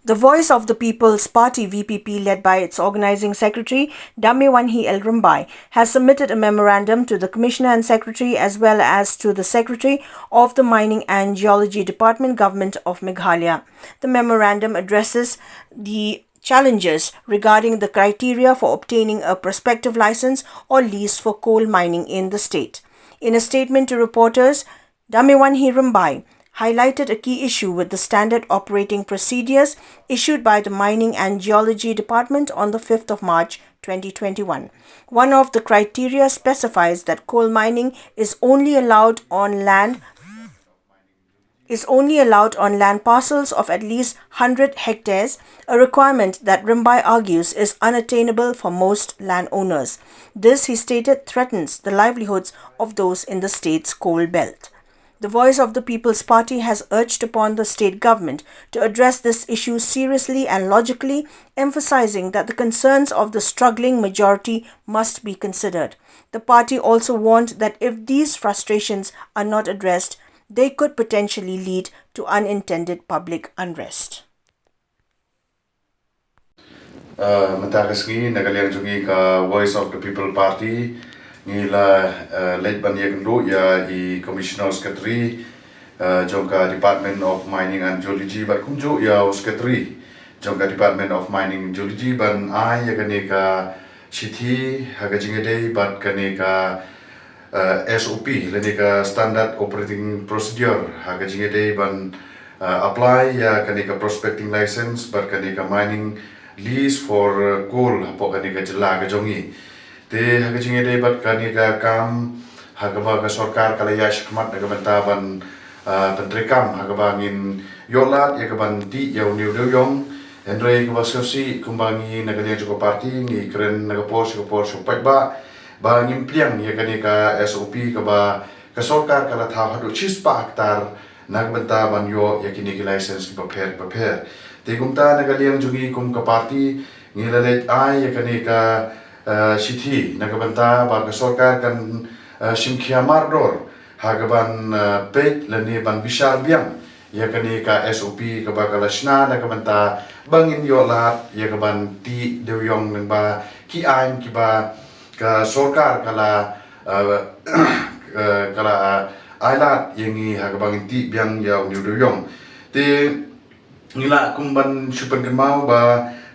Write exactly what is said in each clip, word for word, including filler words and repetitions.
The Voice of the People's Party, V P P, led by its organizing secretary, Damewanhi L Rymbai, has submitted a memorandum to the Commissioner and Secretary as well as to the Secretary of the Mining and Geology Department, Government of Meghalaya. The memorandum addresses the challenges regarding the criteria for obtaining a prospective license or lease for coal mining in the state. In a statement to reporters, Damewanhi Rymbai highlighted a key issue with the standard operating procedures issued by the Mining and Geology Department on the fifth of March twenty twenty-one. One of the criteria specifies that coal mining is only allowed on land is only allowed on land parcels of at least hundred hectares, a requirement that Rymbai argues is unattainable for most landowners. This, he stated, threatens the livelihoods of those in the state's coal belt. The Voice of the People's Party has urged upon the state government to address this issue seriously and logically, emphasizing that the concerns of the struggling majority must be considered. The party also warned that if these frustrations are not addressed, they could potentially lead to unintended public unrest. Uh, mynta ka sngi na ka liang jong ngi ka Voice of the People Party ngi la uh, leit ban ïakynduh ïa i Commissioner Secretary uh, jong ka Department of Mining and Geology bad kumjuh ïa u Secretary jong ka Department of Mining and Geology ban ai ïa kane ka shithi ha ka jingïadei bad kane ka uh, S O P lane ka Standard Operating Procedure ha ka jingïadei ban uh, apply ïa kane ka prospecting license bad kane ka mining lease for uh, coal hapoh kane ka jylla ka jong ngi. Te ha ka jingïadei bad kane ka kam ha kaba ka sorkar ka la ïaid shakhmat na ka bynta ban uh, pyntreikam ha kaba ngin ïoh lad ïa ka ban tih ïa une u dewïong. Hynrei kaba sngewsih kumba ngi na ka liang jong ka party ngi kren na ka por sha ka por sha u paidbah ba ngim pliang ïa kane ka S O P kaba ka sorkar ka la thaw haduh shispah hektar na ka bynta ban ïoh ïa kine ki license kiba pher kiba pher. Te kumta na ka liang jong ngi kum ka party ngi la leit ai ïa kane ka uh, shithi na ka bynta ba ka sorkar kan uh, shim khia mardor ha ka ban uh, peit lane ban bishar biang ïa kane ka S O P kaba ka la shna na ka bynta ba ngin ïoh lad ïa ka ban tih dewïong lyngba ki aiñ kiba ka sorkar ka la uh, uh, ka la uh, ai lad ïa ngi ha kaba ngin tih biang ïa une u dewïong. Te ngi lah kum ban shu pynkynmaw ba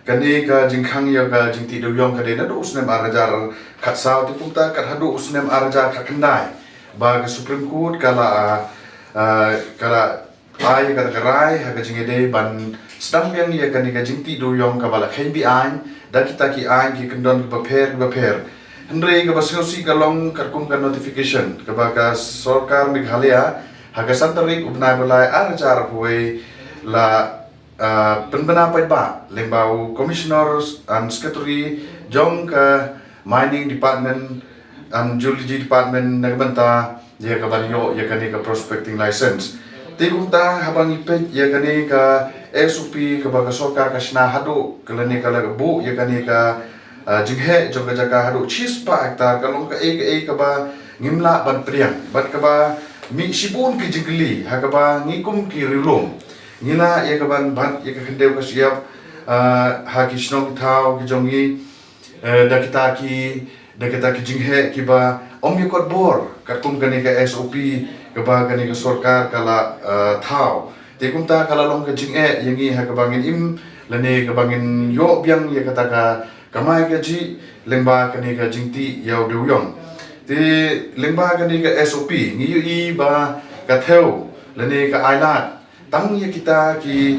kane ka jingkhang ïa ka jingtih dewïong ka dei naduh u snem ar hajar khatsaw te kumta kat haduh u snem ar hajar khatkhyndai ba ka Supreme Court ka la uh, ka la ai ïa ka rai ha ka jingïadei ban sdang biang ïa kane ka jingtih dewïong kaba la kheiñ be-aiñ da kita ki aiñ ki kyndon kiba pher kiba pher. Hynrei kaba sngewsih ka long katkum ka notification kaba ka sorkar Meghalaya ha ka san tarik u bnai ba lai ar hajar arphew wei la uh, pynbna paidbah lyngba u Commissioner and Secretary jong ka Mining Department and Geology Department na ka bynta ïa ka ban ïoh ïa kane ka prospecting license. Te kumta haba ngi peit ïa kane ka S O P kaba ka sorkar ka shna haduh ka lane ka la buh ïa kane ka uh, jingheh jong ka jaka haduh shispah hektar ka long kaei kaei kaba ngim lah ban pdiang bad kaba mih shibun ki jingkylli ha kaba ngi kum ki riewlum ngi lah ïa ka ban bat ïa ka khyndew ka shyiap uh, ha ki shnong ki thaw ki jong ngi uh, da kita ki da kita ki jingheh kiba ym ïa kot bor katkum kane ka S O P kaba kane ka sorkar ka la uh, thaw. Te kumta ka la long ka jingeh ïa ngi ha kaba ngin im lane kaba ngin ïoh biang ïa kata ka kamai kajih lyngba kane ka jingtih ïa u dewïong. Te lyngba kane ka S O P ngi ïohi ba ka thew lane ka ailad tang ïa kita ki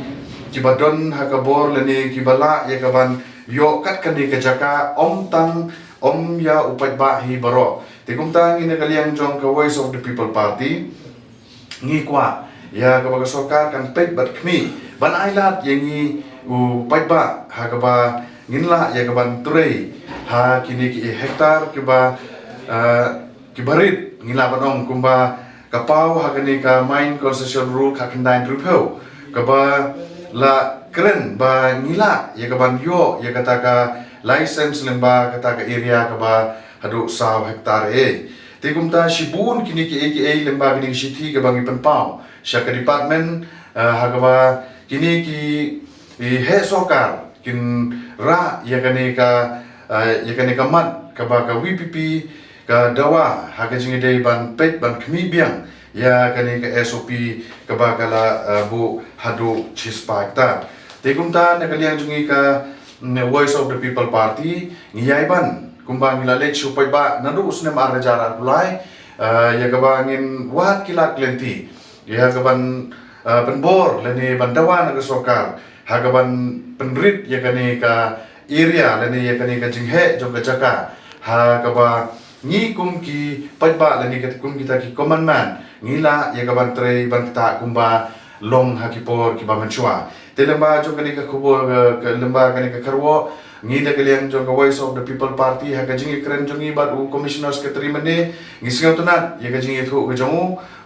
kiba don ha ka bor lane kiba lah ïa ka ban ïoh kat kane ka jaka ym tang ym ïa u paidbah hi baroh. Te kumta ngi na ka liang jong ka Voice of the People Party ngi kwah ïa kaba ka sorkar kan peit bad khmih ban ailad ïa ngi u paidbah ha kaba ngin lah ïa ka ban trei ha kine ki hektar kiba uh, kiba rit ngi lah ban ong kumba ka paw ha kane ka Mine Concession Rule khatkhyndai hynriewphew kaba la kren ba ngi lah ïa ka ban ïoh ïa kata ka license lyngba kata ka area kaba haduh saw hektar eh. Te kumta shibun kine kiei kiei lyngba kine ki shithi kaba ngi pynpaw sha ka department uh, ha kaba kine ki Ki heh sorkar kin rah ïa kane ka, eh, ïa kane ka mat kaba ka VPP ka dawa ha ka jingïadei ban peit ban khmih biang ïa kane ka SOP kaba ka la, eh, buh haduh shispah hektar. Te kumta na ka liang jong ngi ka, mm, Voice of the People Party ngi ïai ban kumba ngi la leit shu paidbah naduh u snem ar hajar arphew lai, eh, ïa kaba ngin wad ki lad ki lynti ïa kaban, eh, pynbor lane ban dawa na ka sorkar ha kaban pynrit ïa kane ka area lane ïa kane ka jingheh jong ka jaka ha kaba ngi kum ki paidbah lane ka kum kita ki common man ngi lah ïa kaban trei ban ktah kumba long ha ki por kiba mynshuwa. Te lyngba jong kane ka khubor, eh, ka lyngba kane ka kharwoh ngi da ka liang jong ka Voice of the People Party ha ka jingïakren jong ngi bad u Commissioner Secretary mynne ngi sngewtynnat ïa ka jingïathuh ka jong u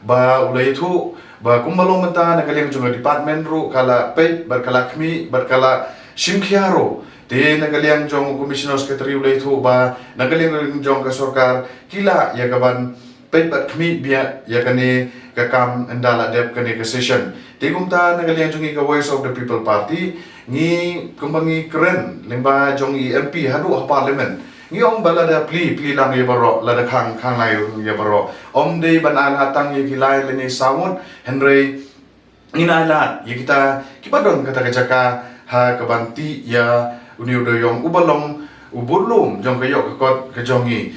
ba u la ïathuh ba kumba long mynta na ka liang jong ka department ruh ka la peit bad ka la khmih bad ka la shim khia ruh. Te na ka liang jong u Commissioner Secretary u la ïathuh ba na ka liang jong ka sorkar ki lah ïa kaban peit bad khmih biang ïa kane ka kam ynda la dep kane ka session. Te kumta na ka liang jong ngi ka Voice of the People Party ngi kumba ngi kren lyngba jong i MP haduh ha Parliament ngi ong ba lada plie plie lang ïa baroh, lada khang khang lang ïa baroh. Ym dei ban ai lad tang ïa ki lai lane saw ngut, hynrei ngin ai lad ïa kita kiba don kata ka jaka ha kaban tih ïa une u dewïong uba long u budlum jong ka ïoh ka kot ka jong ngi.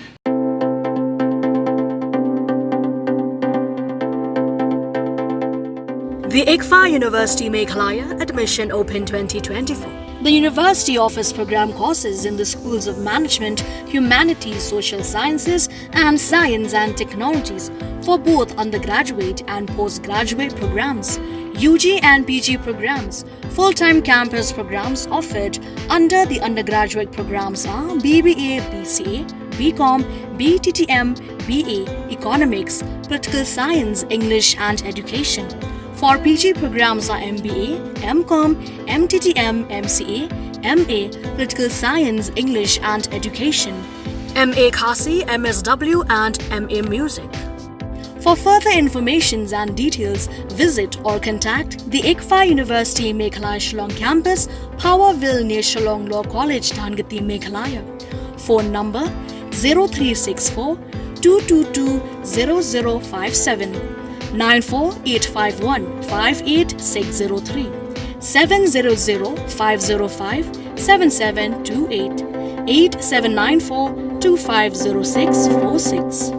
The ICFAI University Meghalaya, admission open twenty twenty-four. The university offers program courses in the schools of management, humanities, social sciences, and science and technologies for both undergraduate and postgraduate programs, U G and P G programs. Full-time campus programs offered under the undergraduate programs are B B A, B C A, B Com, B T T M, B A, Economics, Political Science, English and Education. For P G programs are M B A, M Com, M T T M, M C A, M A, Political Science, English and Education, M A Khasi, M S W and M A Music. For further informations and details, visit or contact the ICFAI University Meghalaya Shillong Campus, Power Ville near Shillong Law College, Dhangati, Meghalaya. Phone number zero three six four two two two zero zero five seven, nine four eight five one five eight six zero three, seven zero zero five zero five seven seven two eight, eight seven nine four two five zero six four six.